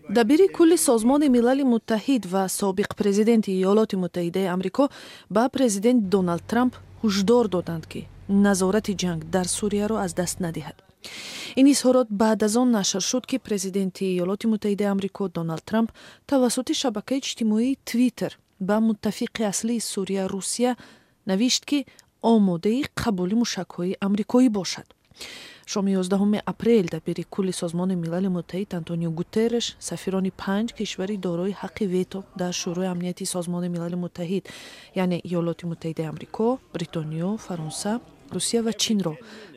Дабири кулли Созмони Милали Муттаҳид ва собиқ президенти Иёлоти Муттаҳидаи Амрико ба президент Доналд Трамп ҳушдор доданд, ки назорати ҷанг дар Сурияро аз даст надиҳад. Ин изҳорот баъд аз он нашр шуд, ки президенти Иёлоти Муттаҳидаи Амрико Доналд Трамп тавассути шабакаи иҷтимоии Твиттер ба муттафиқи аслии Сурия, Русия, навишт, ки омодаи қабули мушакҳои амрикоӣ бошад. Шоми 11 апрел дабири кулли Созмони Милали Муттаҳид Антонио Гутерреш сафирони панҷ кишвари дорои ҳаққи вето дар Шӯрои Амнияти Созмони Милали Муттаҳид, яъне Иёлоти Муттаҳидаи Амрико, Бритониё, Фаронса, Русия ва Чинро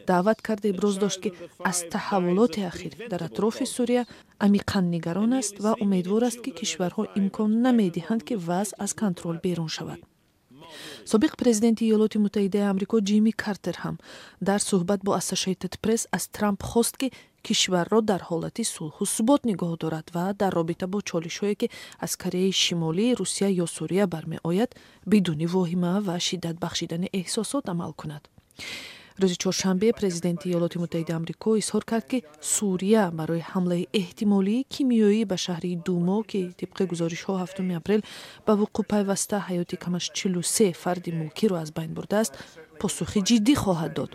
даъват карда, иброз дошт, ки аз таҳаввулоти ахир дар атрофи Сурия амиқан нигарон аст ва умедвор аст, ки кишварҳо имкон намедиҳанд, ки вазъ аз контрол берун шавад. Собиқ президенти Иёлоти Муттаҳидаи Амрико Ҷимми Картер ҳам дар суҳбат бо Ассошиэйтед Пресс аз Трамп хост, ки кишварро дар ҳолати сулҳу субот нигоҳ дорад ва дар робита бо чолишҳое, ки аз Кореяи Шимолӣ, Русия ё Сурия бармеояд, бидуни воҳима ва шиддат бахшидани эҳсосот амал кунад. Рӯзи чоршанбе президенти Иёлоти Муттаҳидаи Амрико изҳор кард, ки Сурия барои ҳамлаи эҳтимолии кимиёӣ ба шаҳри Думо, ки тибқи гузоришҳо 7 апрел ба вуқӯъ пайваста, ҳаёти камаш 43 фарди мулкиро аз байн бурдааст, посухи ҷиддӣ хоҳад дод.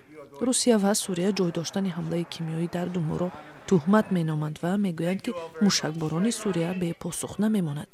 Русия ва Сурия ҷой доштани ҳамлаи кимиёӣ дар Думоро туҳмат меноманд ва мегӯянд, ки мушакборони Сурия бепосух намемонад.